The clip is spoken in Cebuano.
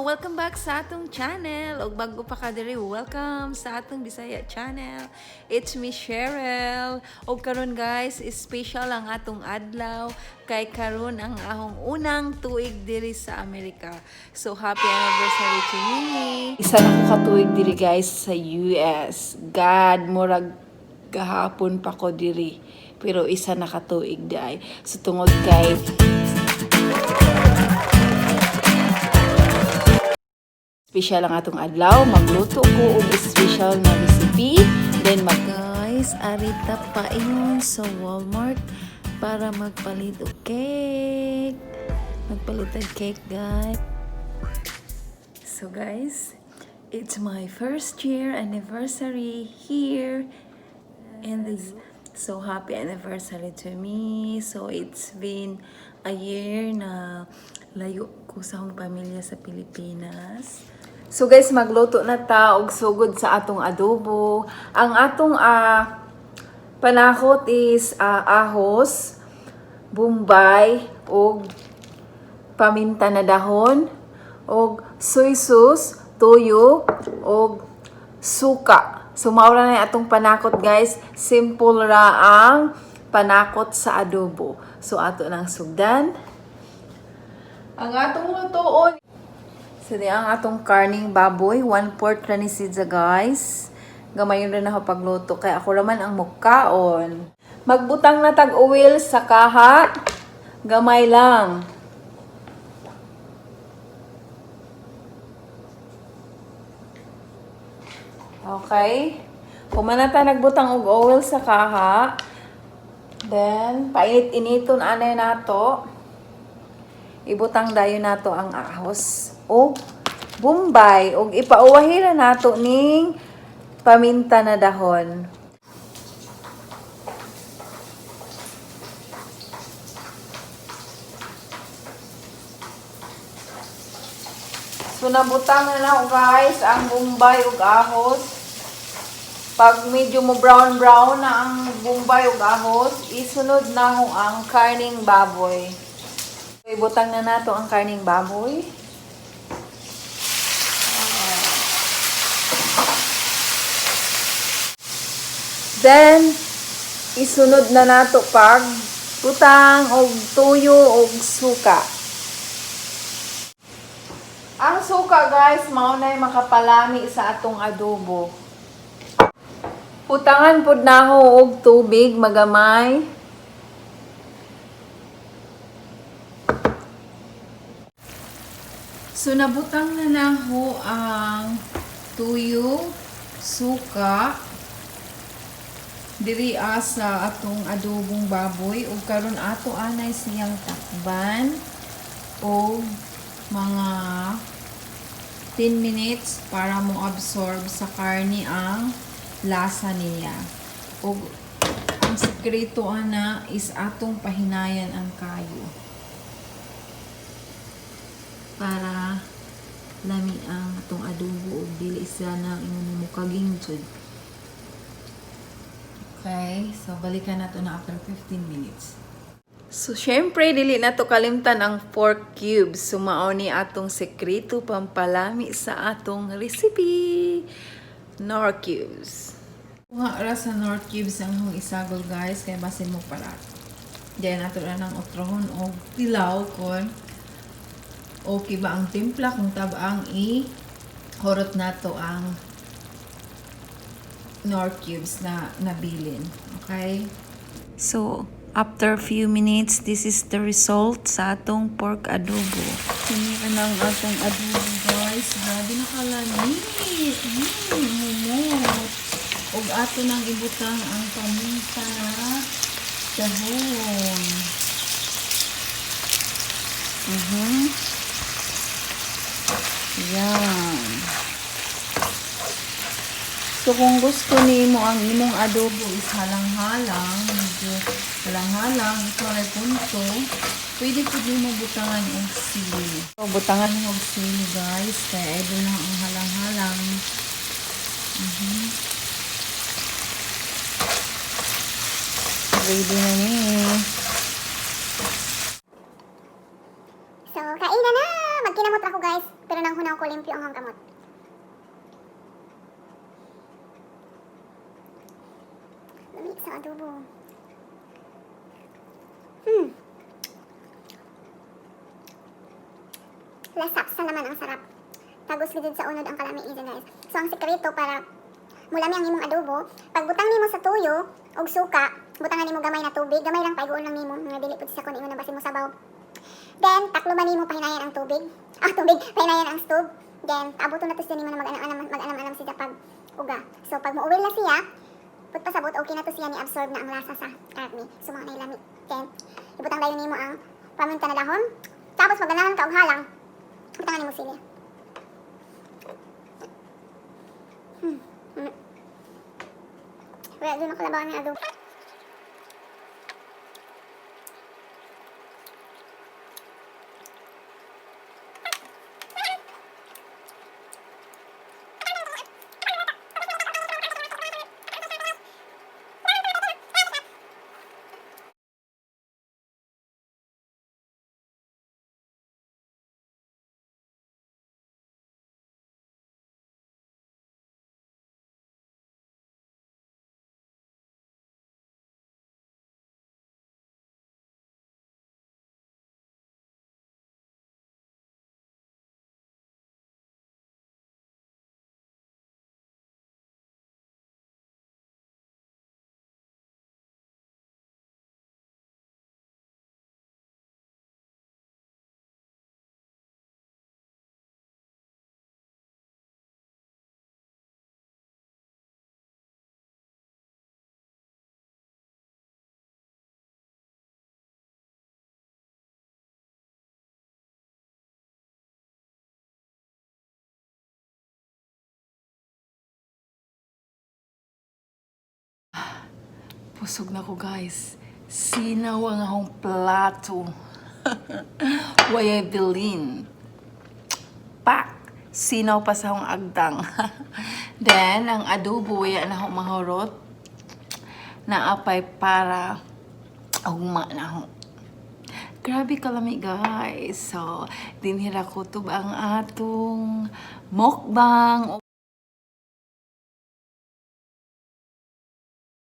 Welcome back sa atong channel. Og bago pa ka diri, welcome sa atong Bisaya channel. It's me, Cheryl. Og karon guys, special ang atong adlaw kay karon ang ahong unang tuig diri sa Amerika. So happy anniversary to me. Isa na ko ka tuig diri guys sa US. God, murag gahapon pa ko diri. Pero isa na ka tuig diay. So tungod kay special ang atong adlaw, magluto ko og special na recipe, then mag Guys, arita pa ingon sa Walmart para magpalit og cake. Magpalit og cake, guys. So guys, it's my first year anniversary here in this, so happy anniversary to me. So it's been a year na layo ko sa akong pamilya sa Pilipinas. So guys, magluto na ta og sugod sa atong adobo. Ang atong panakot is ahos, bombay ug paminta na dahon og soy sauce, toyo og suka. So mao ra na yung atong panakot, guys. Simple ra ang panakot sa adobo. So ato nang sugdan. Ang atong lutuon. So di ang atong karning baboy, 1/4 ra ni siya, guys. Gamayon ra na ako pagluto kay ako raman ang mukaon. Magbutang na tag oil sa kaha. Gamay lang. Okay. Human na ta nagbutang og oil sa kaha. Then, painit-initon anay nato. Ibutang dayon nato ang ahos o bombay ug ipauwahi ra nato ning paminta na dahon. So nabutang na nako, guys, ang bombay ug ahos. Pag medyo mo brown brown na ang bombay ug ahos, isunod na ho ang karning baboy. Ibutang na nato ang karning baboy. Then, isunod na nato pag butang og tuyo og suka. Ang suka, guys, mao nay makapalami sa atong adobo. Butangan pud nako og tubig magamay. So nabutang na nako ang tuyo, suka diri sa atong adobong baboy ug karon ato anay siyang takban og mga 10 minutes para mo absorb sa karne ang lasa niya. Ug ang sekreto ana is atong pahinayan ang kayo para lami ang atong adobo ug dili siya na ingon mo kaging jud. Okay, so balikan nato na after 15 minutes. So, syempre, dili na to kalimtan ang pork cubes. So, mao ni atong sekreto pampalami sa atong recipe. Knorr cubes. Nga ra sa Knorr cubes ang hong isagol, guys, kay basin mo parat. Diyan nato na ng otrohon og tilaw kon okay ba ang timpla, kung tab-ang i horot nato ang Knorr cubes na nabilin. Okay? So, after a few minutes, this is the result sa atong pork adobo. Kini ang atong adobo, guys. Grabe na kalami. Humot. Ug ato nang ibutang ang paminta na dahon. Yan. So, kung gusto nimo ang imong adobo is halang-halang, medyo halang-halang, ikaw ay punto, pwede po din mo butangan og sili. So, butangan mo og sili, guys, kaya idol na ang halang-halang. Ready na ni. So, kain na na! Magkinamot ra ko, guys. Pero nang hunaw ko, limpyo ang akong kamot. Lami sa adobo. Lasap sa laman ang sarap. Tagos gid sa unod ang kalami niya, guys. So ang sekreto para mulami ang imong adobo, pagbutang nimo sa tuyo og suka, butangan nimo gamay na tubig, gamay lang, paiguon lang nimo, nga dili pud sa kun ingon na basin mo sabaw. Then takloban nimo, pahinayan ang tubig. Ah, tubig, pahinayan ang stove. Then abuton na to siya nimo na mag-anam-anam, mag-anam-anam siya pag uga. So pag muuwil na siya, put pasabot okay na to siya, ni absorb na ang lasa sa karne. So mao na lami. Then ibutang dayon nimo ang paminta na dahon. Tapos maganahan ka og halang, butangan nimo sili. Wala doon nakalabangan ng adobo. Busog na ko, guys. Sinaw ang akong plato. Wayay bilin. Pak! Sinaw pa sa akong agtang. Then, ang adobo, waya na akong mahurot. Naapay para ugma na ako. Grabe kalami, guys. So, dinhira kutob ang atong mukbang.